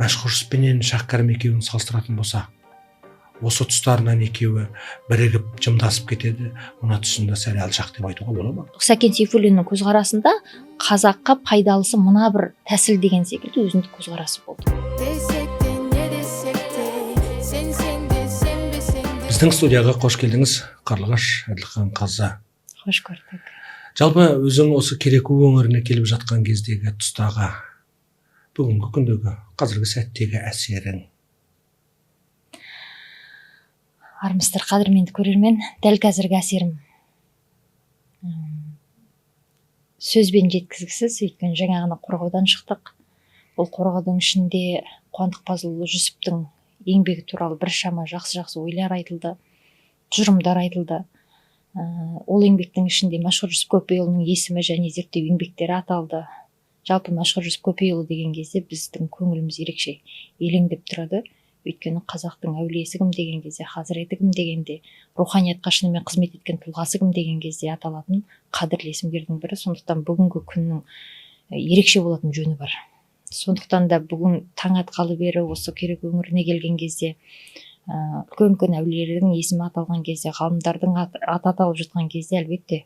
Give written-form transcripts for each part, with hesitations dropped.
Мәшһүр Жүсіппенен Шәкәрім екеуін салыстыратын болса, осы тұстарынан екеуі бірігіп жымдасып кетеді, мына тұсында сәл алшақ деп айтуға бола ма? Сәкен Сейфуллиннің көзқарасында қазаққа пайдалысы мына бір тәсіл деген секілді өзіндік көзқарасы болды. Десек те, не десек те, сенсең де, сенбесең де. Біздің студияға қош келдіңіз, Қарлығаш Әділханқызы. Қош көрдік. Жалпы өзің осы Кереку өңіріне келіп жатқан кездегі тұстағы, бүгінгі күндегі, қазіргі сәттегі әсерің? Армысыздар, қадірменді көрермен! Дәл қазіргі әсерім сөзбен жеткізгісіз, өйткені жаңа ғана қорғаудан шықтық. Ол қорғаудың ішінде Қуандық Пазылұлы Жүсіптің еңбегі туралы біршама жақсы-жақсы ойлар айтылды, тұжырымдар айтылды. Ол еңбектің ішінде Мәшһүр Жүсіп Көпейұлының есімі және зерттеу еңбектері аталды. Жалпы Мәшһүр Жүсіп Көпейұлы деген кезде біздің көңіліміз ерекше елеңдеп тұрады. Өйткені қазақтың әулиесі кім деген кезде, хазіреті кім дегенде, руханиятқа шынымен қызмет еткен тұлғасы кім деген кезде аталатын қадірлі есімдердің бірі. Сондықтан бүгінгі күннің ерекше болатын жөні бар. Сондықтан да бүгін таң атқалы бері осы Кереку өңіріне келген кезде, үлкен үлкен әулиелердің есімі аталған кезде, ғалымдардың аты аталып жатқан кезде, әлбетте,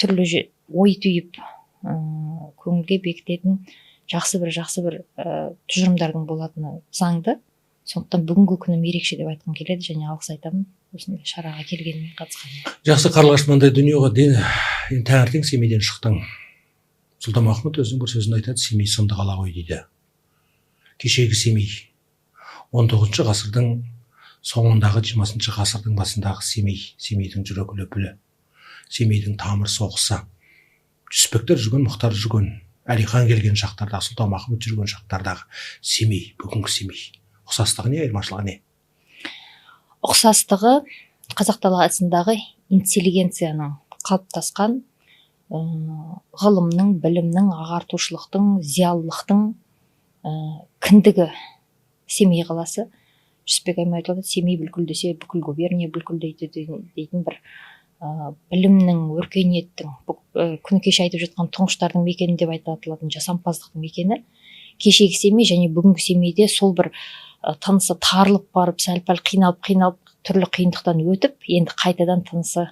түрлі ой түйіп, көңілге бекітетін жақсы бір жақсы бір тұжырымдардың болатыны заңды. Сондықтан бүгінгі күнім ерекше деп айтқым келеді және алғыс айтамын осындай шараға келгеніме, қатысқаныма. Жақсы, Қарлығаш, мынандай дүние ғой, енді таңертең Семейден шықтың. Сұлтанмахмұт өзінің бір сөзін айтады: «Семей сынды қала ғой», – дейді. Кешегі Семей, 19 ғасырдың соңындағы, 20 ғасырдың басындағы Семей, Семейдің жүрек лүпілі, Семейдің тамыр соғысы, Жүсіпбектер жүрген, Мұхтар жүрген, Әлихан келген шақтардағы, Сұлтанмахмұт жүрген шақтардағы Семей, бүгінгі Семей, ұқсастығы не, айырмашылығы не? Ұқсастығы қазақ даласындағы интеллигенцияның қалыптасқан, ғылымның, білімнің, ағартушылықтың, зиялылықтың кіндігі Семей қаласы. Жүсіпбек Аймауытұлы айтады: «Семей бүлкілдесе, бүкіл губерния бүлкілдейді» дейтін бір білімнің, өркениеттің, күні кеше айтып жатқан тұңғыштардың мекені деп айтылатын жасампаздықтың мекені. Кешегі Семей және бүгінгі Семейде сол бір тынысы тарылып барып, сәл пәл қиналып қиналып, түрлі қиындықтан өтіп, енді қайтадан тынысы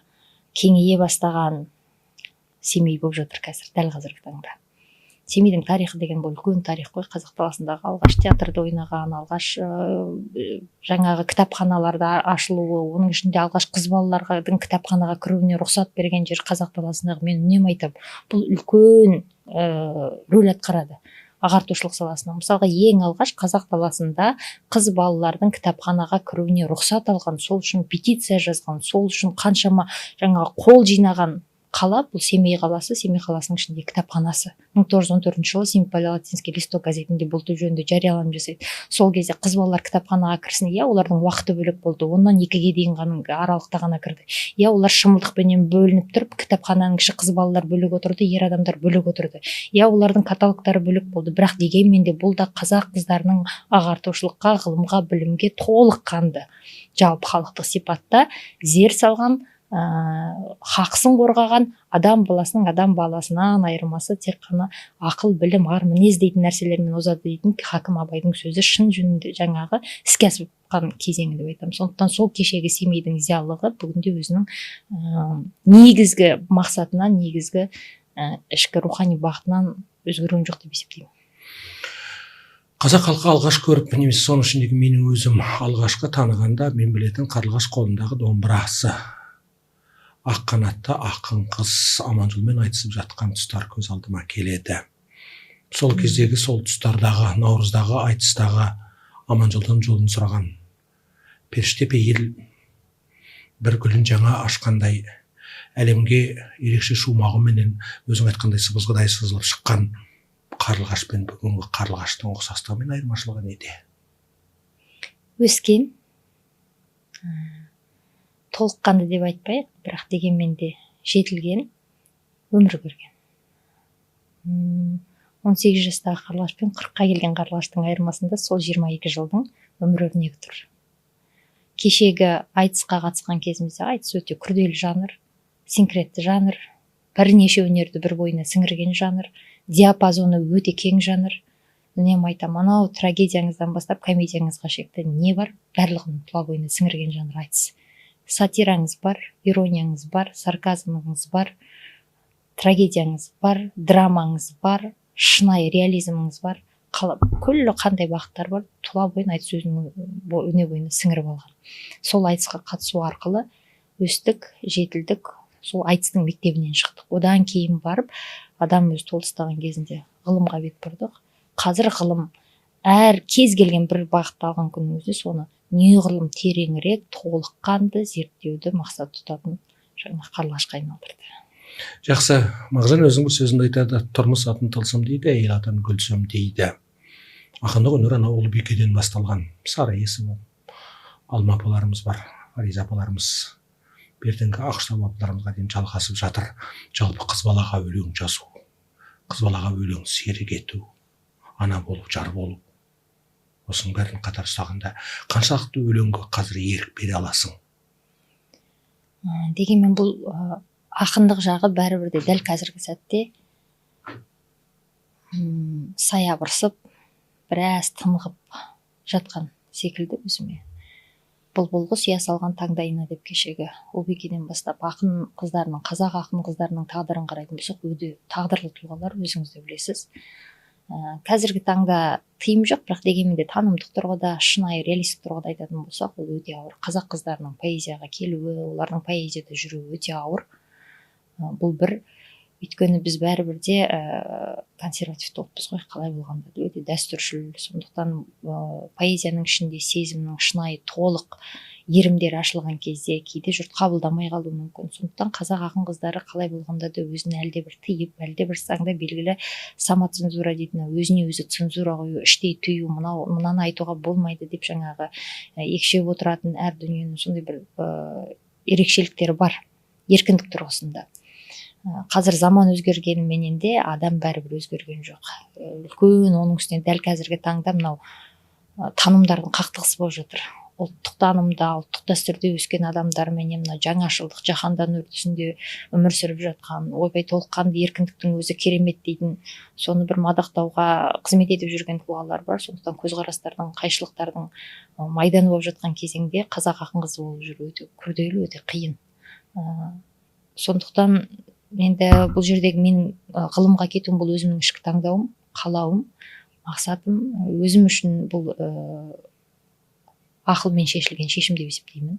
кеңейе бастаған Семей болып жатыр қазір, дәл қазіргі таңда. Семейдің тарихы деген бұл үлкен тарих қой. Қазақ даласындағы алғаш театрда ойнаған, алғаш жаңағы кітапханаларда ашылуы, оның ішінде алғаш қыз балалардың кітапханаға кіруіне рұқсат берген жер қазақ даласындағы. Мен үнемі айтамын, бұл үлкен рөл атқарады ағартушылық саласында. Мысалға, ең алғаш қазақ даласында қыз балалардың кітапханаға кіруіне рұқсат алған, сол үшін петиция жазған, сол үшін қаншама жаңағы қол жинаған қала бұл Семей қаласы, Семей қаласының ішінде кітапханасы. 1914 жылы «Семипалатинский листок» газетінде бұл жөнінде жарияланым жасайды. Сол кезде қыз балалар кітапханаға кірсін, иә, олардың уақыты бөлек болды, 10-нан 2-ге дейін ғана аралықта ғана кірді, иә, олар шымылдықпенен бөлініп тұрып, кітапхананың іші қыз балалар бөлек отырды, ер адамдар бөлек отырды, иә, олардың каталогтары бөлек болды. Бірақ дегенмен де бұл да қазақ қыздарының ағартушылыққа, ғылымға, білімге толыққанды жалпы халықтық сипатта зер салған, хақысын қорғаған, адам баласының адам баласынан айырмасы тек қана ақыл, білім, ар, мінез дейтін нәрселермен озады дейтін хакім Абайдың сөзі шын жүзінде жаңағы іске асып кезеңі деп айтамын. Сондықтан сол кешегі Семейдің зиялылығы бүгінде өзінің негізгі мақсатынан, негізгі ішкі рухани бағытынан өзгерген жоқ деп есептеймін. Қазақ халқы алғаш көріп немесе соның ішіндегі менің өзім алғашқы танығанда, мен білетін Қарлығаш қолындағы домбырасы, ақ қанатты ақын қыз Аманжолмен айтысып жатқан тұстар көз алдыма келеді. Сол кездегі, сол тұстардағы, наурыздағы айтыстағы Аманжолдан жолын сұраған періште пейіл, бір гүлін жаңа ашқандай әлемге ерекше шумағыменен, өзің айтқандай, сыбызғыдай сызылып шыққан Қарлығаш пен бүгінгі Қарлығаштың ұқсастығы мен айырмашылығы неде? Өскен, толыққанды деп айтпайық, бірақ дегенмен де жетілген, өмір көрген. 18 жастағы Қарлығаш пен 40-қа келген Қарлығаштың айырмасында сол 22 жылдың өмір өрнегі тұр. Кешегі айтысқа қатысқан кезімізде, айтыс өте күрделі жанр, синкретті жанр, бірнеше өнерді бір бойына сіңірген жанр, диапазоны өте кең жанр. Үнемі айтамын, анау трагедияңыздан бастап комедияңызға шекті не бар, барлығын тұла бойына сіңірген жанр айтыс. Сатираңыз бар, иронияңыз бар, сарказмыңыз бар, трагедияңыз бар, драмаңыз бар, шынайы реализміңіз бар. Күллі қандай бағыттар бар, тұла бойын айтыс өзінің өне бойына сіңіріп алған. Сол айтысқа қатысу арқылы өстік, жетілдік, сол айтыстың мектебінен шықтық. Одан кейін барып адам өзі толыстаған кезінде ғылымға бет бұрдық. Қазір ғылым әр кез келген бір бағытты алған күннің өзінде соны неғұрлым тереңірек, толыққанды зерттеуді мақсат тұтатын жаңа Қарлығашқа айналдырды. Жақсы, Мағжан өзінің бір сөзінде айтады, тұрмыс атын тылсым дейді, әйел атын гүлсім дейді. Ақындық өнер анау Ұлыбикеден басталған. Сара Есімова, Алма апаларымыз бар, Фариза апаларымыз, бертінгі Ақұштап апаларымызға дейін жалғасып жатыр. Жалпы қыз балаға өлең жазу, қыз балаға өлең серік ету, ана болу, жар болу, осының бәрін қатар ұстағанда қаншалықты өлеңге қазір ерік бере аласың? Дегенмен бұл ақындық жағы бәрібір де дәл қазіргі сәтте саябырсып, біраз тынығып жатқан секілді өзіме. Бұлбұл құс ұя салған таңдайына деп кешегі Ұлбикеден бастап ақын қыздарының, қазақ ақын қыздарының тағдырын қарайтын болсақ, өте тағдырлы тұлғалар, өзіңіз де білесіз. Қазіргі таңда тыйым жоқ, бірақ дегенмен де танымдық тұрғыда, шынайы реалистік тұрғыда айтатын болсақ, ол өте ауыр. Қазақ қыздарының поэзияға келуі, олардың поэзияда жүруі өте ауыр. Бұл бір, өйткені біз бәрібір де консервативті ұлтпыз ғой, қалай болғанда да өте дәстүршіл. Сондықтан поэзияның ішінде сезімнің шынайы толық иірімдері ашылған кезде кейде жұрт қабылдамай қалуы мүмкін. Сондықтан қазақ ақын қыздары қалай болғанда да өзін әлдебір тыйып, әлдебір заңда белгілі самоцензура дейтін, өзіне өзі цензура қою, іштей тыю, мынау мынаны айтуға болмайды деп жаңағы екшеп отыратын әр дүниенің сондай бір ерекшеліктері бар еркіндік тұрғысында. Қазір заман өзгергеніменен де адам бәрібір өзгерген жоқ. Үлкен оның үстіне дәл қазіргі таңда мынау танымдардың қақтығысы болып жатыр. Ұлттық танымда, ұлттық дәстүрде өскен адамдарменен мына жаңашылдық, жаһандану үрдісінде өмір сүріп жатқан, ойбай толыққанды еркіндіктің өзі керемет дейтін, соны бір мадақтауға қызмет етіп жүрген тұлғалар бар. Сондықтан көзқарастардың, қайшылықтардың майданы болып жатқан кезеңде қазақ ақын қызы болып жүру өте күрделі, өте қиын. Сондықтан енді бұл жердегі менің ғылымға кетуім бұл өзімнің ішкі таңдауым, қалауым, мақсатым. Өзім үшін бұл ақылмен шешілген шешім деп есептеймін.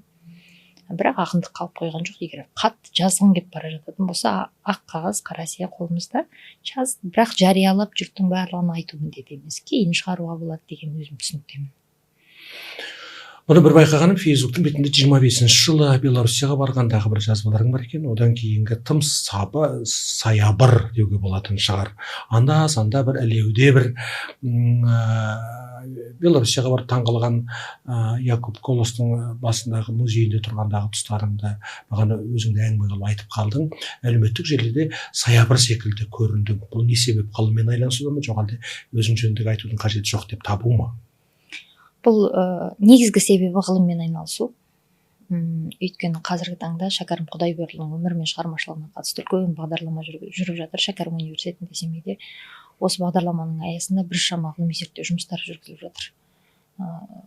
Бірақ ақындық қалып қойған жоқ. Егер қатты жазғың келіп бара жататын болса, ақ қағаз, қара сия қолымызда, жаз, бірақ жариялап жұрттың барлығына айту міндет емес. Кейін шығаруға болады деген өзім түсініктемін. Бұны бір байқағаным, Фейсбуктың бетінде 25 жылы Белоруссияға барғандағы бір жазбаларың бар екен. Одан кейінгі тым сабы, саябыр деуге болатын шығар. Анда санда бір ілеуде бір Белоруссияға барып таңғалған Якуб Колостың басындағы музейінде тұрғандағы тұстарыңды маған өзің де әңгіме қылып айтып қалдың. Әлеуметтік желіде саябыр секілді көріндің. Бұл не себеп, ғылыммен байланысуда ма, жоқ әлде өзің жөніндегі айтудың қажеті жоқ деп табу ма? Бұл негізгі себебі ғылыммен айналысу. Өйткені қазіргі таңда Шәкәрім Құдайбердіұлының өмірі мен шығармашылығына қатысты үлкен бағдарлама жүріп жатыр Шәкәрім университетінде, Семейде. Осы бағдарламаның аясында біршама ғылыми зерттеу жұмыстары жүргізіліп жатыр.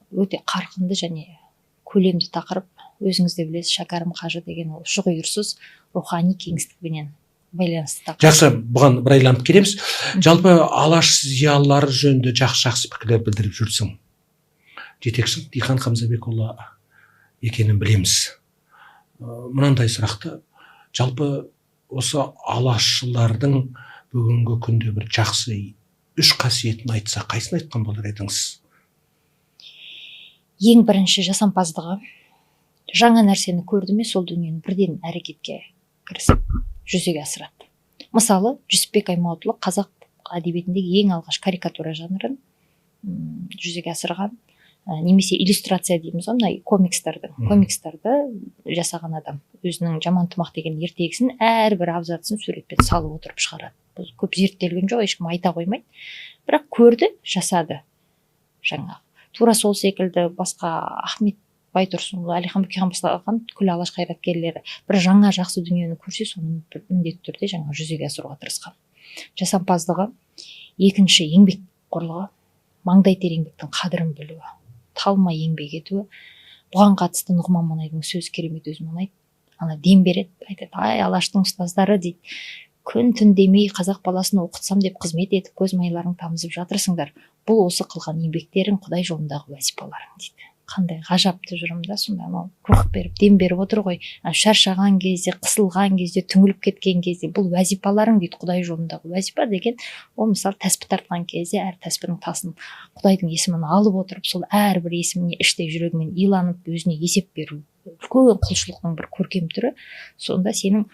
Өте қарқынды және көлемді тақырып. Өзіңіз де білесіз, Шәкәрім қажы деген ол ұшы-қиырсыз рухани кеңістікпенен байланысты тақырып. Жақсы, бұған бір айланып келеміз. Жалпы алаш зиялылары жөнінде жақсы-жақсы пікірлер білдіріп жүрсің. Жетекшің Дихан Қамзабекұлы екенін білеміз. Мынандай сұрақты, жалпы осы алашшылардың бүгінгі күнде бір жақсы үш қасиетін айтса, қайсысын айтқан болар едіңіз? Ең бірінші жасампаздығы. Жаңа нәрсені көрді ме, сол дүниені бірден әрекетке кірісіп жүзеге асырады. Мысалы, Жүсіпбек Аймауытұлы қазақ әдебиетіндегі ең алғаш карикатура жанрын жүзеге асырған, немесе иллюстрация дейміз ғой, мына комикстарды жасаған адам. Өзінің Жаман тұмақ деген ертегісін әрбір абзацын суретпен салып отырып шығарады. Бұл көп зерттелген жоқ, ешкім айта қоймайды. Бірақ көрді, жасады. Жаңағы. Тура сол секілді басқа Ахмет Байтұрсынұлы, Әлихан Бөкейхан бастаған күллі алаш қайраткерлері бір жаңа жақсы дүниені көрсе, соны бір міндетті түрде жаңа жүзеге асыруға тырысқан. Жасампаздығы, екінші еңбекқорлығы. Маңдай тер еңбектің қадірін білуі, талмай еңбек етуі. Бұған қатысты Нұғман Маманайдың сөзі керемет, өзіме ұнайды. Ана дем береді, айтады: «Ай, алаштың ұстаздары, – дейді, – күн түн демей қазақ баласын оқытсам деп қызмет етіп, көз майларың тамызып жатырсыңдар. Бұл осы қылған еңбектерің, Құдай жолындағы уазипаларың», – дейді. Қандай ғажап тұжырым да! Сонда анау рух беріп, дем беріп отыр ғой. Шаршаған кезде, қысылған кезде, түңіліп кеткен кезде бұл уазипаларың дейді. Құдай жолындағы уазипа деген ол, мысалы, тәспі тартқан кезде әр тәспінің тасын Құдайдың есімін алып отырып, сол әрбір есіміне іштей жүрегімен иланып, өзіне есеп беру үлкен құлшылықтың бір көркем түрі. Сонда сенің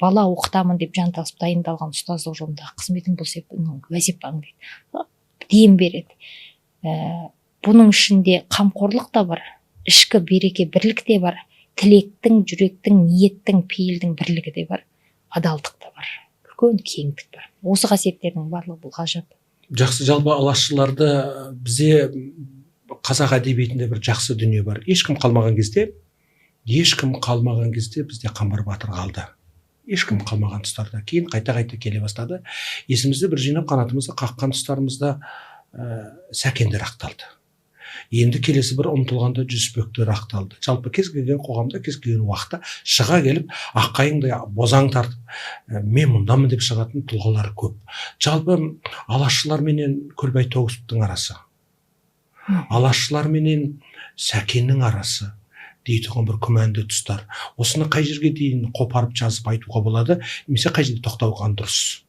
бала оқытамын деп жанталасып дайындалған ұстаздық жолындағы қызметің бұл сенің уазипаң дейді, дем береді. Бұның ішінде қамқорлық та бар, ішкі береке, бірлік те бар, тілектің, жүректің, ниеттің, пейілдің бірлігі де бар, адалдық та бар, үлкен кеңдік бар. Осы қасиеттердің барлығы бұл ғажап. Жақсы. Жалпы алашшыларды бізде қазақ әдебиетінде бір жақсы дүние бар: ешкім қалмаған кезде, ешкім қалмаған кезде бізде Қамбар батыр қалды. Ешкім қалмаған тұстарда кейін қайта қайта келе бастады. Есімізді бір жинап, қанатымызды қаққан тұстарымызда Сәкендер ақталды. Енді келесі бір ұмтылғанда Жүсіпбектер ақталды. Жалпы кез келген қоғамда, кез келген уақытта шыға келіп, аққайыңдай бозаң тартып, мен мұндамын деп шығатын тұлғалар көп. Жалпы алашшылар менен Көлбай Тоғысовтың арасы, алашшылар менен Сәкеннің арасы дейтұғын бір күмәнді тұстар. Осыны қай жерге дейін қопарып жазып айтуға болады немесе қай жерде тоқтауған дұрыс?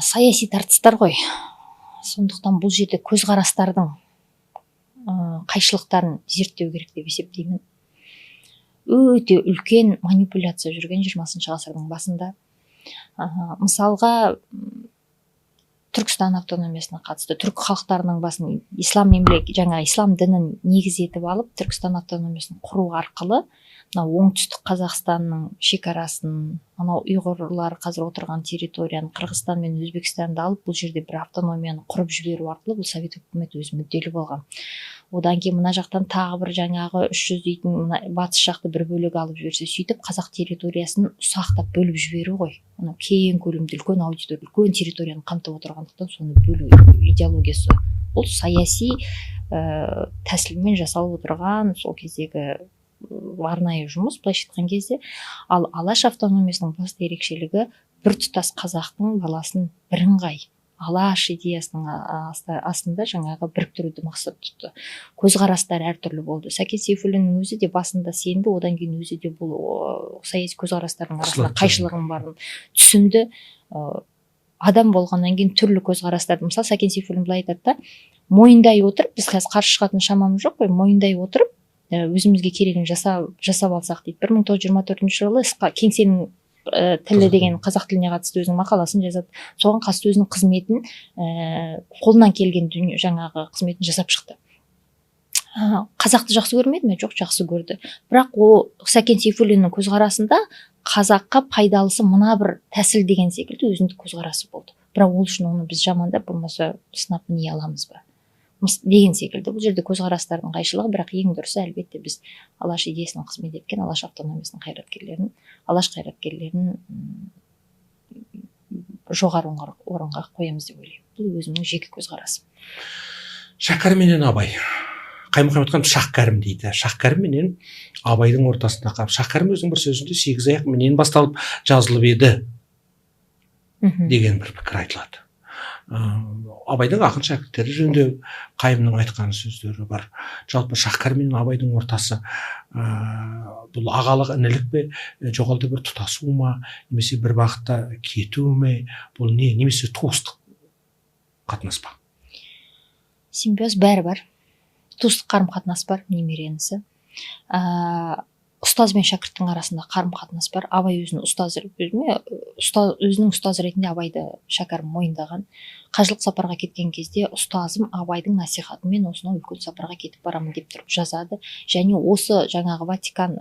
Саяси тартыстар ғой, сондықтан бұл жерде көзқарастардың қайшылықтарын зерттеу керек деп есептеймін. Өте үлкен манипуляция жүрген 20 ғасырдың басында. Мысалға, Түркістан автономиясына қатысты түркі халықтарының басын ислам мемлекет, жаңа ислам дінін негіз етіп алып, Түркістан автономиясын құру арқылы мынау Оңтүстік Қазақстанның шекарасын, анау ұйғырлар қазір отырған территорияны, Қырғызстан мен Өзбекстанды алып, бұл жерде бір автономияны құрып жіберу арқылы бұл Совет үкіметі өзі мүдделі болған. Одан кейін мына жақтан тағы бір жаңағы 300 дейтін мына батыс жақты бір бөлек алып жіберсе, сөйтіп қазақ территориясын ұсақтап бөліп жіберу ғой. Анау кең көлемді, үлкен аудитория, үлкен территорияны қамтып отырғандықтан, соны бөлу идеологиясы, бұл саяси тәсілмен жасалып отырған сол кездегі арнайы жұмыс, былайша айтқан кезде. Ал Алаш автономиясының басты ерекшелігі біртұтас қазақтың баласын бірыңғай Алаш идеясының астында жаңағы біріктіруді мақсат тұтты. Көзқарастар әртүрлі болды. Сәкен Сейфуллиннің өзі де басында сенді, одан кейін өзі де бұл саяси көзқарастардың арасында Қысылады. қайшылығының барын түсінді. Адам болғаннан кейін түрлі көзқарастарды, мысалы, Сәкен Сейфуллин былай айтады да: мойындай отырып, біз қазір қарсы шығатын шамамыз жоқ қой, мойындай отырып, өзімізге керегін жасап алсақ дейді. 1924 жылы Кеңсенің тілі Қазақ деген қазақ тіліне қатысты өзінің мақаласын жазады. Соған қатысты өзінің қызметін, қолынан келген дүние, жаңағы қызметін жасап шықты. Қазақты жақсы көрмеді ме? Жоқ, жақсы көрді. Бірақ ол Сәкен Сейфуллиннің көзқарасында қазаққа пайдалысы мына бір тәсіл деген секілді өзіндік көзқарасы болды. Бірақ ол үшін оны біз жамандап, болмаса сынап не аламыз ба деген секілді, бұл жерде көзқарастардың қайшылығы. Бірақ ең дұрысы, әлбетте, біз Алаш идеясына қызмет еткен Алаш автономиясының қайраткерлерін, Алаш қайраткерлерін жоғары орынға қоямыз деп ойлаймын. Бұл өзімнің жеке көзқарасым. Шәкәрім менен Абай, Қаймұхамед Шахкәрім дейді, Шахкәрім менен Абайдың ортасында қалып, Шахкәрім өзінің бір сөзінде «сегіз аяқ менен басталып жазылып еді» деген бір пікір айтылады. Абайдың ақын шәкірттері жөнінде Қайымның айтқан сөздері бар. Жалпы Шахкәрім менен Абайдың ортасы бұл ағалық інілік пе, жоқ әлде бір тұтасу ма, немесе бір бағытта кету ме, бұл не, немесе туыстық қатынас па? Симбиоз, бәрі бар. Туыстық қарым қатынас бар, немере інісі. Ұстаз бен шәкірттің арасында қарым қатынас бар. Абай өзін ұстаз өзіме ұстаз, өзінің ұстазы ретінде Абайды Шәкәрім мойындаған. Қажылық сапарға кеткен кезде «ұстазым Абайдың насихатымен осынау үлкен сапарға кетіп барамын» деп тұрып жазады. Және осы жаңағы Ватикан,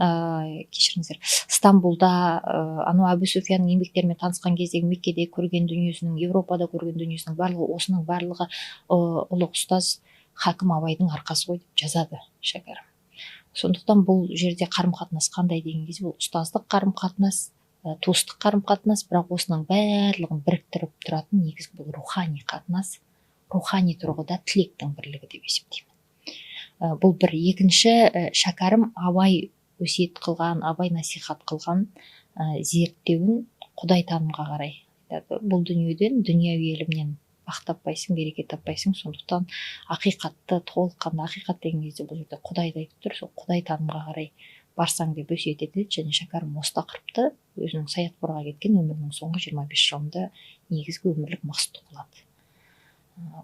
кешіріңіздер, Стамбулда анау Әбу Суфиянның еңбектерімен танысқан кездегі Меккеде көрген дүниесінің, Европада көрген дүниесінің барлығы, осының барлығы ұлық ұстаз Хакім Абайдың арқасы ғой деп жазады Шәкәрім. Сондықтан бұл жерде қарым қатынас қандай деген кезде, бұл ұстаздық қарым қатынас, туыстық қарым қатынас. Бірақ осының барлығын біріктіріп тұратын негізгі бұл рухани қатынас. рухани тұрғыда тілектің бірлігі деп есептеймін. Бұл бір. Екінші, Шәкәрім Абай өсиет қылған, Абай насихат қылған зерттеуін Құдай танымға қарай айтады. Бұл дүниеден, дүнияуи ілімнен бақ таппайсың, береке таппайсың, сондықтан ақиқатты толыққанды, ақиқат деген кезде бұл жерде Құдайды айтып тұр, сол Құдай танымға қарай барсаң деп өсиет етеді. Және Шәкәрім осы тақырыпты өзінің саятқорға кеткен өмірінің соңғы 25 жылында негізгі өмірлік мақсұты қылады.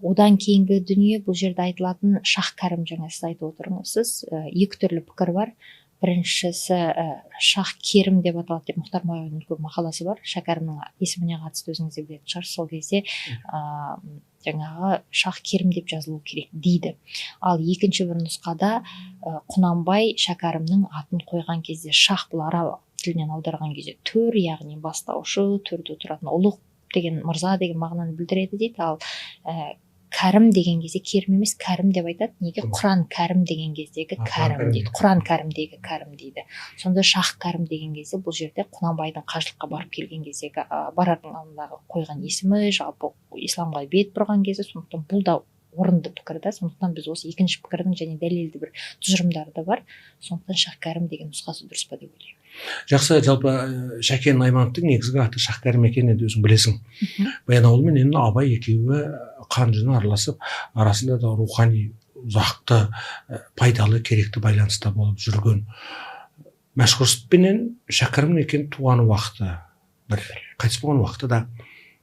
Одан кейінгі дүние, бұл жерде айтылатын Шах Кәрім, жаңа сіз айтып отырсыз, екі түрлі пікір бар. Біріншісі Шах Керім деп аталады деп Мұхтар Мағауиннің үлкен мақаласы бар Шәкәрімнің есіміне қатысты, өзіңіз де білетін шығарсыз. Сол кезде жаңағы Шах Керім деп жазылу керек дейді. Ал екінші бір нұсқада Құнанбай Шәкәрімнің атын қойған кезде шах, бұл араб тілінен аударған кезде төр, яғни бастаушы, төрде отыратын ұлық деген, мырза деген мағынаны білдіреді дейді. Ал кәрім деген кезде керім емес, кәрім деп айтады. Неге? Құран кәрім деген кездегі кәрім дейді, Құран кәрімдегі кәрім дейді. Сонда Шах Кәрім деген кезде бұл жерде Құнанбайдың қажылыққа барып келген кездегі, барардың алдындағы қойған есімі, жалпы исламға бет бұрған кезі. Сондықтан бұл да орынды пікір да. Сондықтан біз осы екінші пікірдің және дәлелді бір тұжырымдары да бар. Сондықтан Шах Кәрім деген нұсқасы дұрыс па деп ойлаймын. Жақсы. Жалпы Шәкен Аймановтың негізгі аты Шахкәрім екенін енді өзің білесің. Баянауыл мен енді Абай екеуі қан жүні араласып, арасында да рухани ұзақты, пайдалы, керекті байланыста болып жүрген. Мәшһүр Жүсіп пенен Шәкәрімнің екен туған уақыты бір, қайтыс болған уақыты да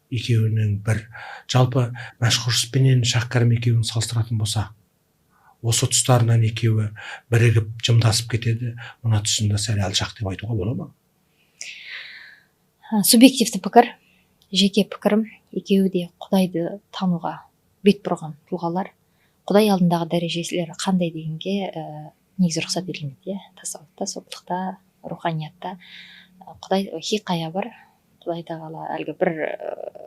екеуінің бір. Жалпы Мәшһүр Жүсіп пенен Шәкәрім екеуін салыстыратын болса, осы тұстарынан екеуі бірігіп жымдасып кетеді, мына тұсында сәл алшақ деп айтуға бола ма? Субъективті пікір, жеке пікірім, екеуі де Құдайды тануға бет бұрған тұлғалар. Құдай алдындағы дәрежелері қандай дегенге негізі рұқсат етілмейді, иә, тасауфта, сопылықта, руханиятта. Құдай хиқая бар, Құдай тағала әлгі бір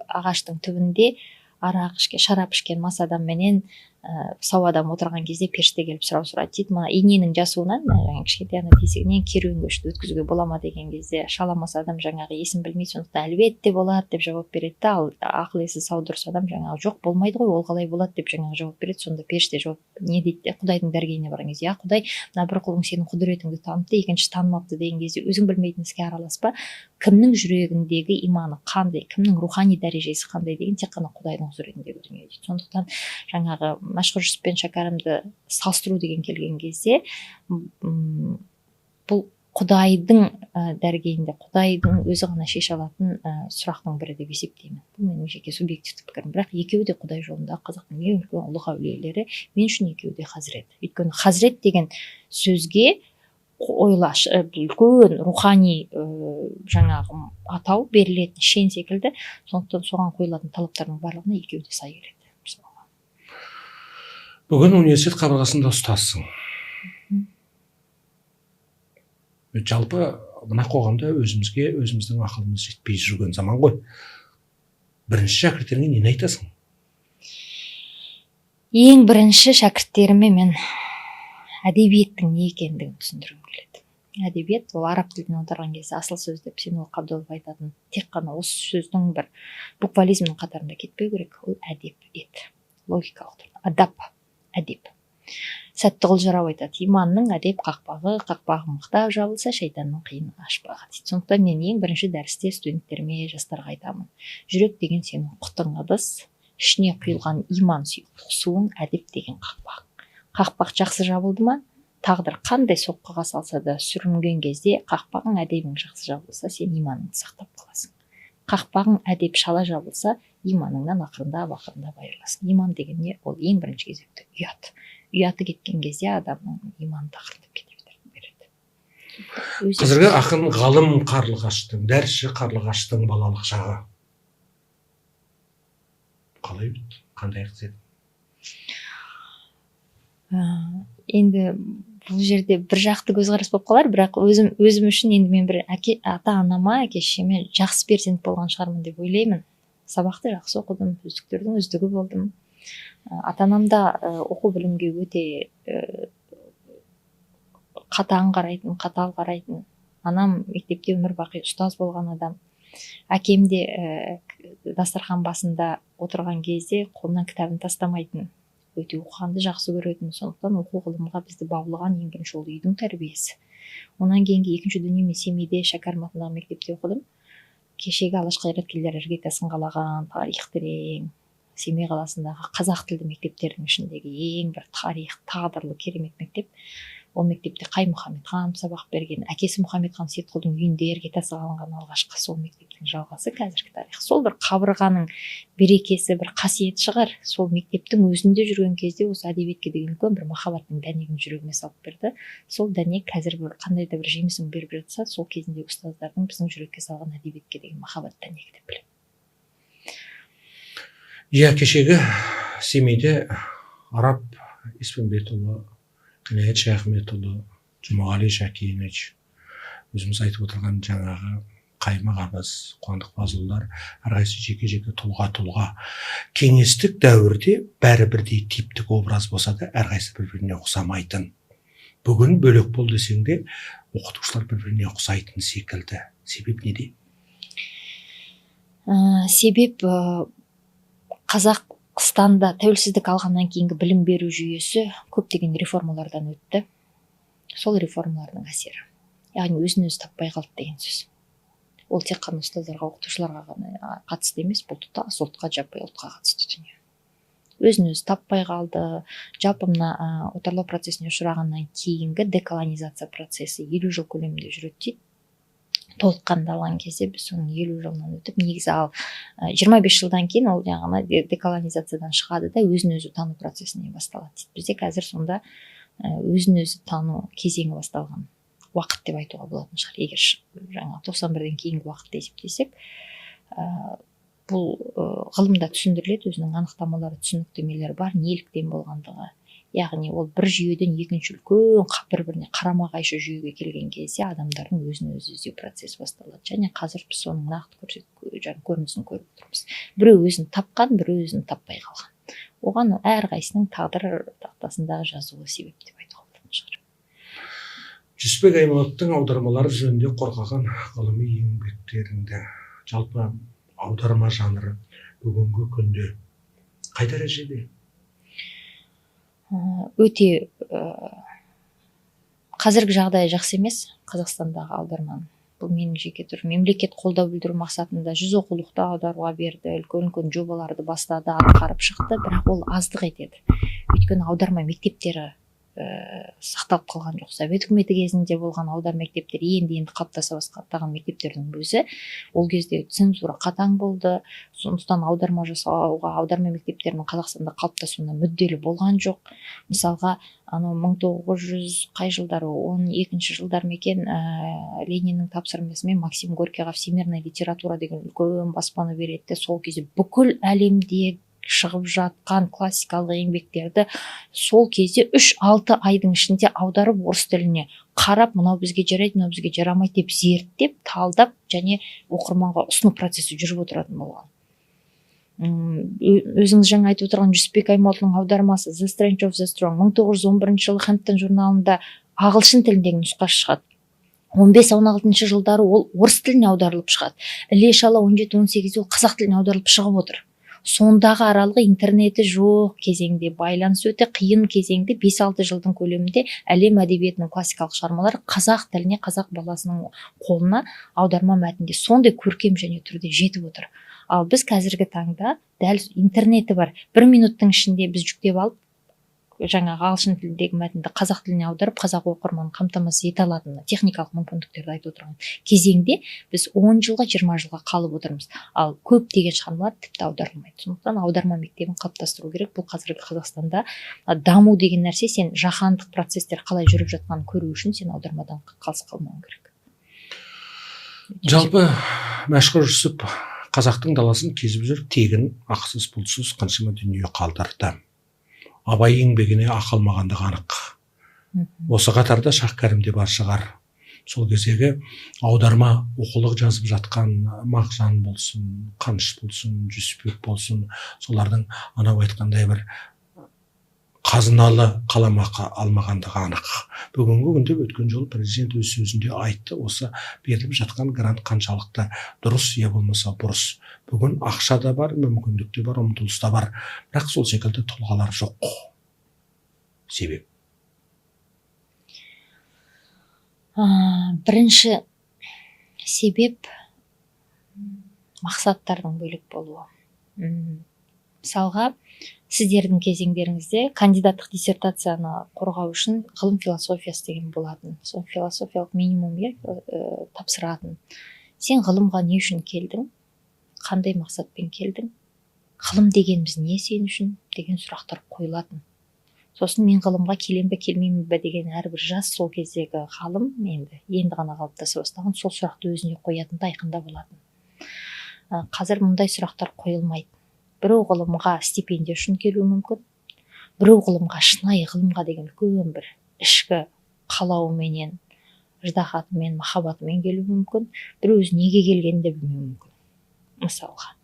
ағаштың түбінде арақ ішкен, шарап ішкен мас адамменен сау адам отырған кезде періште келіп сұрау сұрайды дейді. Мына иненің жасуынан, жаңағы кішкентай ана тесігінен керуен көшті өткізуге бола ма деген кезде шала мас адам жаңағы есін білмейді, сондықтан әлбетте болады деп жауап береді да. Ал ақыл есі сау дұрыс адам жаңағы жоқ, болмайды ғой, ол қалай болады деп жаңағы жауап береді. Сонда періште жауап не дейді де, Құдайдың дәргейіне барған кезде, я Құдай, мына бір құлың сенің құдіретіңді таныпты, екіншісі танымапты деген кезде, өзің білмейтін іске араласпа, кімнің жүрегіндегі иманы қандай, кімнің рухани дәрежесі қандай деген тек қана Құдайдың құзыретіндегі дүние дейді. Сондықтан жаңағы Мәшһүр Жүсіп пен Шәкәрімді салыстыру деген келген кезде, бұл Құдайдың дәргейінде, Құдайдың өзі ғана шеше алатын сұрақтың бірі деп есептеймін. Бұл менің жеке субъективті пікірім. Бірақ екеуі де Құдай жолындағы қазақтың ең үлкен ұлық әулиелері. Мен үшін екеуі де хазірет. Өйткені хазірет деген сөзге қойыла үлкен рухани жаңағы атау берілетін шен секілді. Сондықтан соған қойылатын талаптардың барлығына екеуі де сай келеді. Бүгін университет қабырғасында ұстазсың. Жалпы мына қоғамда өзімізге өзіміздің ақылымыз жетпей жүрген заман ғой. Бірінші шәкірттеріңе нені айтасың? Ең бірінші шәкірттеріме мен әдебиеттің не екендігін түсіндіргім келеді. Әдебиет ол араб тілінен аударған кезде асыл сөз деп Сейнулла Қабдолов айтатын, тек қана осы сөздің бір буквализмнің қатарында кетпеу керек. Ол әдебиет, логикалық тұрғыда адап, әдеп. Сәттіғұл жырау айтады, иманның әдеп қақпағы, қақпағы мықтап жабылса, шайтанның қиыны ашпағы дейді. Сондықтан мен ең бірінші дәрісте студенттеріме, жастарға айтамын, жүрек деген сенің құтың ыдыс, ішіне құйылған иман сұйықтық суың, әдеп деген қақпақ. Қақпақ жақсы жабылды ма, тағдыр қандай соққыға салса да сүрінген кезде қақпағың, әдебің жақсы жабылса, сен иманыңды сақтап қаласың. Қақпағың әдеп шала жабылса, иманыңнан ақырындап ақырындап айырыласың. Иман деген не? Ол ең бірінші кезекте ұят. Ұяты кеткен кезде адамның иманы да ақырындап кете береді. Қазіргі ақын ғалым Қарлығаштың, дәрісші Қарлығаштың балалық шағы қалай өтті? Қандай қыз еді? Енді бұл жерде бір жақты көзқарас болып қалар, бірақ өзім үшін енді мен бір ата-анама, әке шешеме жақсы перзент болған шығармын деп ойлаймын. Сабақты жақсы оқыдым, үздіктердің үздігі болдым. Ата-анам да оқу білімге өте қатаң қарайтын, қатал қарайтын. Анам мектепте өмір бақи ұстаз болған адам. Әкем де Дастархан басында отырған кезде қолынан кітабын тастамайтын, өте оқығанды жақсы көретін. Сондықтан оқу, ғылымға бізді баулыған ең бірінші ол үйдің тәрбиесі. Онан кейінгі екінші дүние, мен Семейде Шәкәрім атындағы мектепте оқыдым. Кешегі Алаш қайраткерлері іргетасын қалаған тарих терең Семей қаласындағы қазақ тілді мектептердің ішіндегі ең бір тарих, тағдырлы, керемет мектеп. Ол мектепте Қай Мұхаммедханов сабақ берген. Әкесі Мұхаммедхан Сейітқұлдың үйінде іргетасы қаланған алғашқы сол мектептің жалғасы қазіргі тарих. Сол бір қабырғаның берекесі, бір қасиеті шығар. Сол мектептің өзінде жүрген кезде осы әдебиетке деген үлкен бір махаббаттың дәнегін жүрегіме салып берді. Сол дәнек қазір бір қандай да бір жемісін беріп жатса, сол кезіндегі ұстаздардың біздің жүрекке салған әдебиетке деген махаббат дәнегі деп білемін. Иә, кешегі Семейде Арап Еспенбетұлы, Қинаят Шаяхметұлы, Жұмағали Шәкенович, өзіміз айтып отырған жаңағы Қайым ағамыз, Қуандық Фазылдар, әрқайсысы жеке жеке тұлға тұлға. Кеңестік дәуірде бәрі бірдей типтік образ болса да, әрқайсысы бір біріне ұқсамайтын. Бүгін бөлек бол десең де, оқытушылар бір біріне ұқсайтын секілді. Себеп неде? Себеп, Қазақстанда тәуелсіздік алғаннан кейінгі білім беру жүйесі көптеген реформалардан өтті. Сол реформалардың әсері, яғни өзін өзі таппай қалды деген сөз. Ол тек қана ұстаздарға, оқытушыларға ғана қатысты емес, бұл тұтас ұлтқа, жаппай ұлтқа қатысты дүние. Өзін өзі таппай қалды. Жалпы мына отарлау процесіне ұшырағаннан кейінгі деколонизация процесі 50 жыл көлемінде жүреді дейді. Толыққанды алған кезде біз соның 50 жылынан өтіп негізі, ал 25 жылдан кейін ол жаңағы деколонизациядан шығады да, өзін өзі тану процесіне басталады дейді. Бізде қазір сонда өзін өзі тану кезеңі басталған уақыт деп айтуға болатын шығар, егер жаңағы 91-ден кейінгі уақытты есептесек. Бұл ғылымда түсіндіріледі, өзінің анықтамалары, түсініктемелері бар неліктен болғандығы. Яғни ол бір жүйеден екінші үлкен, бір біріне қарама қайшы жүйеге келген кезде адамдардың өзін өзі іздеу процесі басталады. Және қазір біз соның нақты жаңағы көрінісін көріп отырмыз: біреу өзін тапқан, біреу өзін таппай қалған. Оған әрқайсысының тағдыр тақтасындағы жазуы себеп деп айтуға болатын шығар. Жүсіпбек Аймауытовтың аудармалары жөнінде қорғаған ғылыми еңбектеріңді, жалпы аударма жанры бүгінгі күнде қай дәрежеде? Өте қазіргі жағдайы жақсы емес Қазақстандағы аударманың. Бұл менің жеке түрім. Мемлекет қолдау білдіру мақсатында 100 оқулықты аударуға берді, үлкен үлкен жобаларды бастады, атқарып шықты, бірақ ол аздық етеді. Өйткені аударма мектептері сақталып қалған жоқ. Совет үкіметі кезінде болған аударма мектептері, енді енді қалыптаса бастаған мектептердің өзі, ол кезде цензура қатаң болды. Сондықтан аударма жасауға, аударма мектептерінің Қазақстанда қалыптасуына мүдделі болған жоқ. Мысалға, анау 1900 қай жылдары, 12-жылдар ма екен, Лениннің тапсырмасымен Максим Горькийға «Всемирная литература» деген үлкен баспаны береді де, сол кезде бүкіл әлемде шығып жатқан классикалық еңбектерді сол кезде 3-6 айдың ішінде аударып, орыс тіліне қарап, мынау бізге жарайды, мынау бізге жарамайды деп зерттеп, талдап және оқырманға ұсыну процесі жүріп отыратын болған. Өзіңіз жаңа айтып отырған Жүсіпбек Аймауытұлының аудармасы «The Strength of the Strong» 1911 жылы «Хэмптон» журналында ағылшын тіліндегі нұсқасы шығады. 15-16 жылдары ол орыс тіліне аударылып шығады. Іле шала 17-18-де ол қазақ тіліне аударылып шығып отыр. Сондағы аралығы, интернеті жоқ кезеңде, байланыс өте қиын кезеңде, 5-6 жылдың көлемінде әлем әдебиетінің классикалық шығармалары қазақ тіліне, қазақ баласының қолына аударма мәтінде сондай көркем және түрде жетіп отыр. Ал біз қазіргі таңда дәл интернеті бар, бір минуттың ішінде біз жүктеп алып, жаңағы ағылшын тіліндегі мәтінді қазақ тіліне аударып, қазақ оқырманын қамтамасыз ете алатын техникалық мүмкіндіктерді айтып отырған кезеңде біз 10 жылға, 20 жылға қалып отырмыз. Ал көптеген шығармалар тіпті аударылмайды. Сондықтан аударма мектебін қалыптастыру керек. Бұл қазіргі Қазақстанда даму деген нәрсе. Сен жаһандық процесстер қалай жүріп жатқанын көру үшін сен аудармадан қалыс қалмауың керек. Жалпы, Мәшһүр Жүсіп қазақтың даласын кезіп жүріп, тегін, ақысыз пұлсыз қаншама дүние қалдырды. Абай еңбегіне ақы алмағандығы анық. Осы қатарда Шәкәрім де бар шығар. Сол кездегі аударма, оқулық жазып жатқан Мағжан болсын, Қаныш болсын, Жүсіпбек болсын, солардың анау айтқандай бір Қазыналы қаламақы алмағандығы анық. Бүгінгі күнде, өткен жолы президент өз сөзінде айтты, осы беріліп жатқан грант қаншалықты дұрыс, я болмаса бұрыс. Бүгін ақша да бар, мүмкіндік те бар, ұмтылыс та бар, бірақ сол секілді тұлғалар жоқ. Себеп? Бірінші себеп — мақсаттардың бөлек болуы. Мысалға, сіздердің кезеңдеріңізде кандидаттық диссертацияны қорғау үшін ғылым философиясы деген болатын. Сол философиялық минимум, иә, тапсыратын. Сен ғылымға не үшін келдің, қандай мақсатпен келдің, ғылым дегеніміз не сен үшін деген сұрақтар қойылатын. Сосын мен ғылымға келем бе, келмеймін бе деген әрбір жас, сол кездегі ғалым, енді ғана қалыптаса бастаған, сол сұрақты өзіне қоятын да, айқында болатын. Қазір мұндай сұрақтар қойылмайды. Біреу ғылымға стипендия үшін келуі мүмкін, біреу ғылымға, шынайы ғылымға деген үлкен бір ішкі қалауменен, ыждаһатымен, махаббатымен келуі мүмкін, біреу өзі неге келгенін де білмеуі мүмкін мысалға.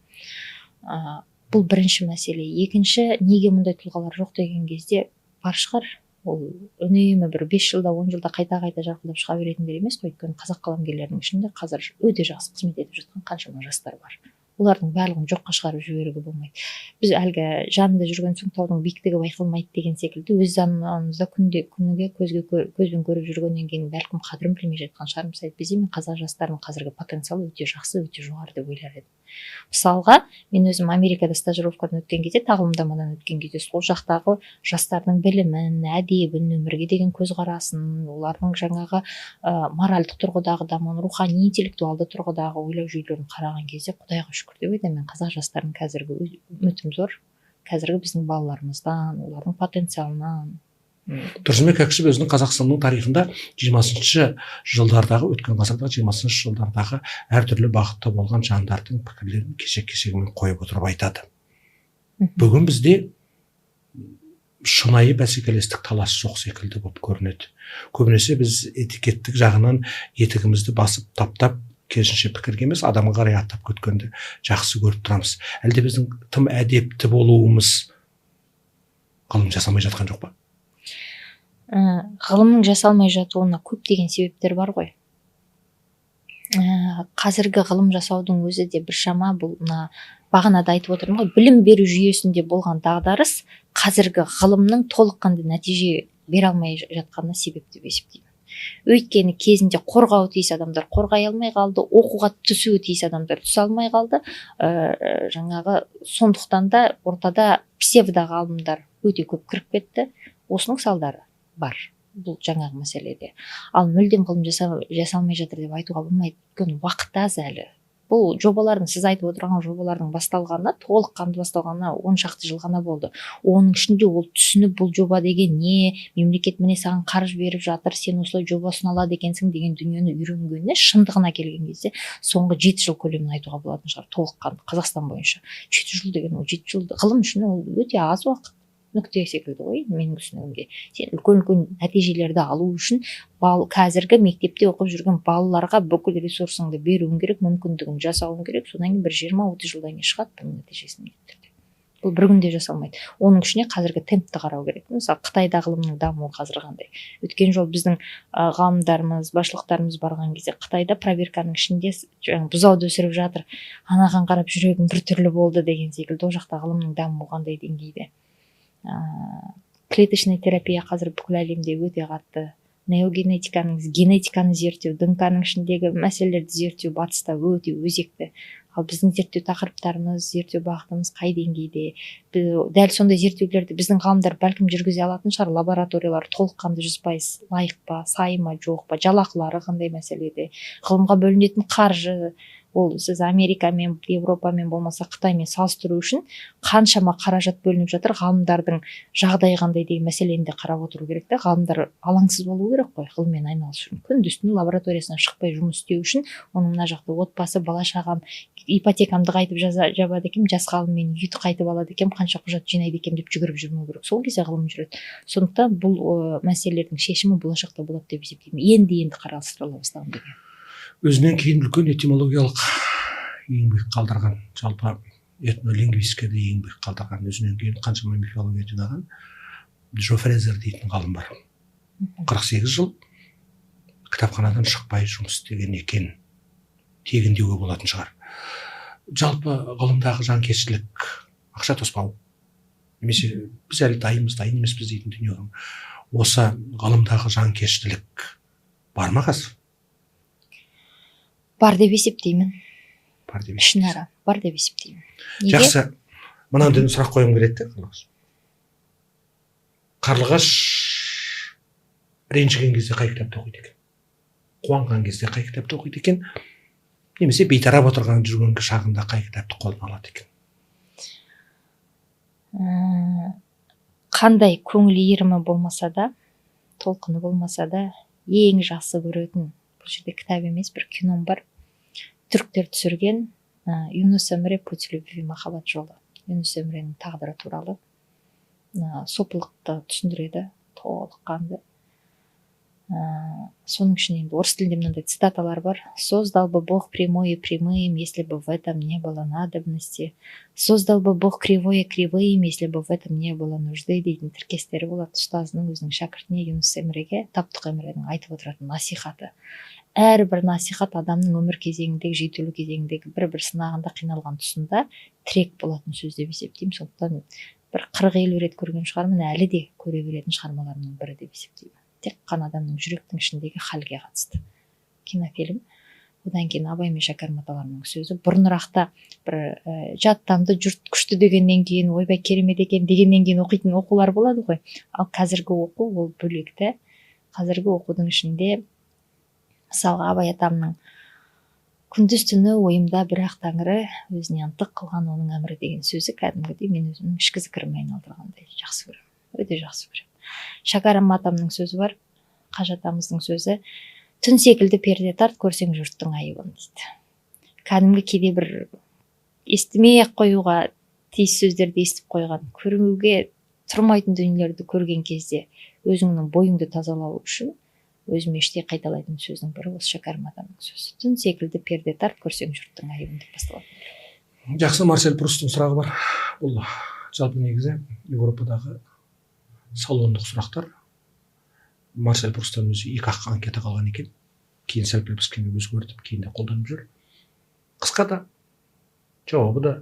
Бұл бірінші мәселе. Екінші, неге мұндай тұлғалар жоқ деген кезде, бар шығар, ол үнемі бір 5 жылда, 10 жылда қайта қайта жарқылдап шыға беретіндер емес қой. Өйткені қазақ қаламгерлерінің ішінде қазір өте жақсы қызмет етіп жатқан қаншама жастар бар, олардың барлығын жоққа шығарып жіберуге болмайды. Біз әлгі жанында жүрген соң таудың биіктігі байқалмайды деген секілді, өз заманымызда күнде күніге көзге көзбен көріп жүргеннен кейін, бәлкім, қадірін білмей жатқан шығармыз. Әйтпесе мен қазақ жастарының қазіргі потенциалы өте жақсы, өте жоғары деп ойлар едім. Мысалға, мен өзім Америкада стажировкадан өткен кезде, тағылымдамадан өткен кезде, сол жақтағы жастардың білімін, әдебін, өмірге деген көзқарасын, олардың жаңағы моральдық тұрғыдағы дамуын, рухани, интеллектуалды тұрғыдағы ойлау жүйелерін қараған кезде, құдайға шүкір деп айтамын, мен қазақ жастарының қазіргі үмітім зор, қазіргі біздің балаларымыздан, олардың потенциалынан. Тұрсынбек Кәкішев өзінің Қазақстанның тарихында 20-жылдардағы, өткен ғасырдағы 20-жылдардағы әртүрлі бағытта болған жандардың пікірлерін кесек кесегімен қойып отырып айтады. Бүгін бізде шынайы бәсекелестік, талас жоқ секілді болып көрінеді. Көбінесе біз этикеттік жағынан етігімізді басып, таптап, керісінше пікірге емес, адамға қарай аттап кеткенді жақсы көріп тұрамыз. Әлде біздің тым әдепті болуымыз ғылым жасамай жатқан жоқ па? Ғылымның жасалмай жатуына көптеген себептер бар ғой. Қазіргі ғылым жасаудың өзі де біршама бұл мына бағанада айтып отырмын ғой, білім беру жүйесінде болған дағдарыс қазіргі ғылымның толыққанды нәтиже бере алмай жатқанына себеп деп есептеймін. Өйткені кезінде қорғауы тиіс адамдар қорғай алмай қалды, оқуға түсуі тиіс адамдар түсе алмай қалды. Жаңағы сондықтан да ортада псевдо ғалымдар өте көп кіріп кетті. Осының салдары бар бұл жаңағы мәселеде. Ал мүлдем ғылым жасалмай жатыр деп айтуға болмайды, өйткені уақыт аз әлі. Бұл жобалардың, сіз айтып отырған жобалардың басталғанына, толыққанды басталғанына 10 шақты жыл ғана болды. Оның ішінде ол түсініп, бұл жоба деген не, мемлекет міне саған қаржы беріп жатыр, сен осылай жоба ұсына алады екенсің деген дүниені үйренгеніне, шындығына келген кезде, соңғы 7 жыл көлемін айтуға болатын шығар толыққанды Қазақстан бойынша. 7 жыл деген, ол 7 жыл ғылым үшін ол өте аз уақыт нүкте секілді ғой менің түсінігімде. Сен үлкен үлкен нәтижелерді алу үшін қазіргі мектепте оқып жүрген балаларға бүкіл ресурсыңды беруің керек, мүмкіндігін жасауың керек. Содан кейін бір 20-30 жылдан кейін шығады бұның нәтижесі міндетті түрде. Бұл бір күнде жасалмайды. Оның ішіне қазіргі темпті қарау керек. Мысалы, Қытайда ғылымның дамуы қазір қандай? Өткен жолы біздің ғалымдарымыз, басшылықтарымыз барған кезде, Қытайда проверканың ішінде жаңағы бұзауды өсіріп жатыр, анаған қарап жүрегім біртүрлі болды деген секілді. Ол жақта ғылымның дамуы қандай деңгейде? Клеточный терапия қазір бүкіл әлемде өте қатты, неогенетиканың, генетиканы зерттеу, ДНК-ның ішіндегі мәселелерді зерттеу батыста өте өзекті. Ал біздің зерттеу тақырыптарымыз, зерттеу бағытымыз қай деңгейде? Дәл сондай зерттеулерді біздің ғалымдар бәлкім жүргізе алатын шығар. Лабораториялар толыққанды 100% лайық па, сай ма, жоқ па, жалақылары қандай мәселеде, ғылымға бөлінетін қаржы, ол сіз Америкамен, Европамен, болмаса Қытаймен салыстыру үшін қаншама қаражат бөлініп жатыр, ғалымдардың жағдайы қандай деген мәселені де қарап отыру керек та. Ғалымдар алаңсыз болу керек қой ғылыммен айналысу үшін. Күндіз түні лабораториясынан шықпай жұмыс істеу үшін оның мына жақта отбасы, бала шағам, ипотекамды қайтып жабады екенмін, жас ғалым мен үйді қайтып алады екенмін, қанша құжат жинайды екенмін деп жүгіріп жүрмеу керек. Сол кезде ғылым жүреді. Сондықтан бұл мәселелердің шешімі болашақта болады деп есептеймін. Енді енді қарастырыла бастаған дүние. Өзінен кейін үлкен этимологиялық еңбек қалдырған, жалпы этнолингвистикада еңбек қалдырған, өзінен кейін қаншама мифология жинаған Джо Фрезер дейтін ғалым бар. 48 жыл кітапханадан шықпай жұмыс істеген екен. Тегін деуге болатын шығар. Жалпы ғылымдағы жанкештілік, ақша тоспау, немесе біз әлі дайынбыз, дайын емеспіз дейтін дүние. Осы ғылымдағы жанкештілік бар ма қазір? Бар деп есептеймін. Бар деп Ішінара бар деп есептеймін. Неге? Жақсы. Мынандай сұрақ қойғым келеді де. Қарлығаш ренжіген кезде қай кітапты оқиды екен? Қуанған кезде қай кітапты оқиды екен? Немесе бейтарап отырған жүрген шағында қай кітапты қолына алады екен? Қандай көңіл иірімі болмаса да, толқыны болмаса да, ең жақсы көретін, бұл жерде кітап емес, бір кином бар. Түріктер түсірген Юнус Эмре «Путь любви», махаббат жолы. Юнус Эмренің тағдыры туралы сопылықты түсіндіреді толыққанды. Соның ішінде енді орыс тілінде мынандай цитаталар бар: «Создал бы Бог прямое прямым, если бы в этом не было надобности. Создал бы Бог кривое кривым, если бы в этом не было нужды», — дейтін тіркестері болады. Ұстазының өзінің шәкіртіне, Юнус Эмреге, Таптық Эмренің айтып отыратын насихаты. Әрбір насихат адамның өмір кезеңіндегі, жетілу кезеңіндегі бір бір сынағында, қиналған тұсында тірек болатын сөз деп есептеймін. Сондықтан бір 40-50 рет көрген шығармын, әлі де көре беретін шығармаларымның бірі деп есептеймін. Тек қана адамның жүректің ішіндегі халге қатысты кинофильм. Одан кейін Абай мен Шәкәрім аталарының сөзі. Бұрынырақта бір жаттанды, жұрт күшті дегеннен кейін, ойбай, керемет екен дегеннен кейін оқитын оқулар болады ғой. Ал қазіргі оқу ол бөлек та. Қазіргі оқудың ішінде, мысалға, Абай атамның «Күндіз түні ойымда бір ақ тәңірі, өзіне ынтық қылған оның әмірі» деген сөзі кәдімгідей мен өзімнің ішкі зікіріме айналдырғандай жақсы көремін, өте жақсы көремін. Шәкәрім атамның сөзі бар, Қажы атамыздың сөзі: «Түн секілді перде тарт, көрсең жұрттың айыбын», — дейді. Кәдімгі кейде бір естімей ақ қоюға тиіс сөздерді естіп қойған, көруге тұрмайтын дүниелерді көрген кезде өзіңнің бойыңды тазалау үшін өзіме іштей қайталайтын сөздің бірі осы Шәкәрім атамның сөзі: «Түн секілді перде тарт, көрсең жұрттың айыбын», — деп басталады. Жақсы, Марсель Прустың сұрағы бар. Бұл жалпы негізі Еуропадағы салондық сұрақтар. Марсель Прустан өзі екі ақ анкета қалған екен. Кейін сәл пәл кішкене өзгертіп, кейін де қолданып жүр. Қысқа да, жауабы да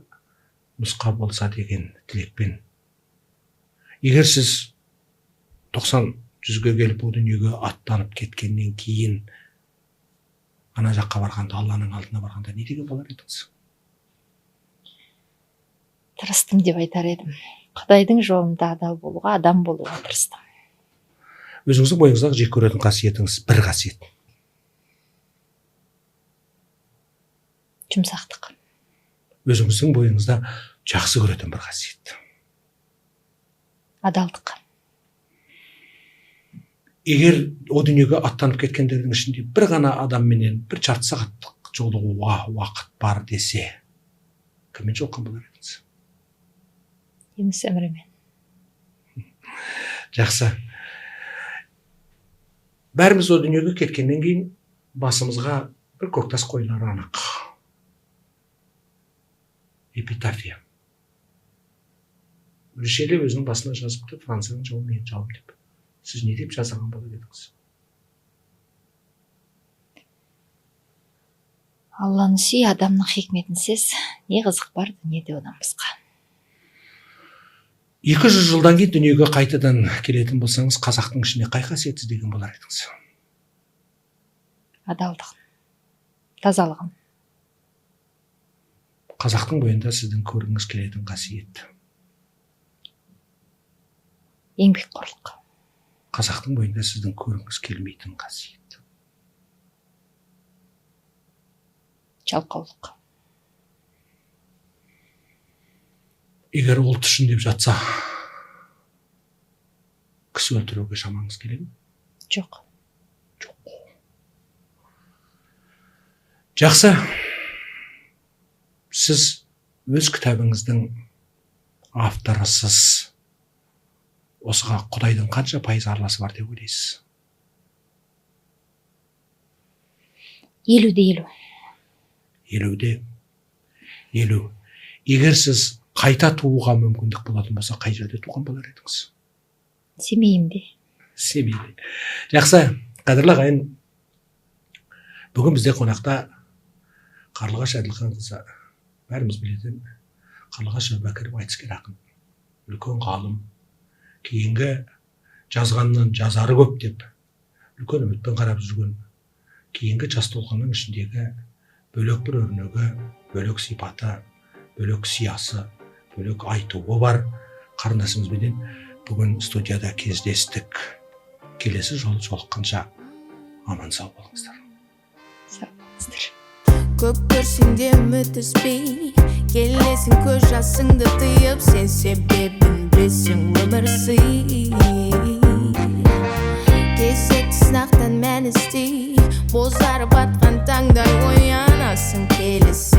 нұсқа болса деген тілекпен. Егер сіз 90-100-ге келіп, о дүниеге аттанып кеткеннен кейін ана жаққа барғанда, Алланың алдына барғанда не деген болар едіңіз? Тырыстым деп айтар едім. Құдайдың жолында адал болуға, адам болуға тырыстым. Өзіңіздің бойыңыздағы жек көретін қасиетіңіз, бір қасиет? Жұмсақтық. Өзіңіздің бойыңызда жақсы көретін бір қасиет? Адалдық. Егер о дүниеге аттанып кеткендердің ішінде бір ғана адамменен бір жарты сағаттық жолығуға уақыт бар десе, кіммен жолыққан болар едіңіз? Юнус Эмремен. Жақсы. Бәріміз о дүниеге кеткеннен кейін басымызға бір көктас қойылары анық. Эпитафия. Ришелье өзінің басына жазыпты: «Францияның жауы менің жауым» деп. Сіз не деп жазған болар едіңіз? Алланы сүй, адамның хикметін сез, не қызық бар дүниеде одан басқа. 200 жылдан кейін дүниеге қайтадан келетін болсаңыз, қазақтың ішінде қай қасиет іздеген болар едіңіз? Адалдығын, тазалығын. Қазақтың бойында сіздің көргіңіз келетін қасиет? Еңбекқорлық. Қазақтың бойында сіздің көргіңіз келмейтін қасиет? Жалқаулық. Егер ұлт үшін деп жатса, кісі өлтіруге шамаңыз келе ме? Жоқ. Жоқ. Жақсы. Сіз өз кітабыңыздың авторысыз. Осыға Құдайдың қанша пайыз араласы бар деп ойлайсыз? 50-50. 50-50. Егер сіз қайта тууға мүмкіндік болатын болса, қай жерде туған болар едіңіз? Семейімде. Семейде. Жақсы, қадірлі ағайын, бүгін бізде қонақта Қарлығаш Әділханқызы, бәріміз білетін Қарлығаш Әубәкіров, айтыскер ақын, үлкен ғалым, кейінгі жазғаннан жазары көп деп үлкен үмітпен қарап жүрген кейінгі жас толқынның ішіндегі бөлек бір өрнегі, бөлек сипаты, бөлек сиясы, бөлек айтуы бар қарындасымызбенен бүгін студияда кездестік. Келесі жолы жолыққанша аман сау болыңыздар. Сау болыңыздар. Көп көрсең де үміт үзбей келесің, көз жасыңды тыйып, сен себебін білесің, өмір сый. Кезекті сынақтан мән іздей бозарып.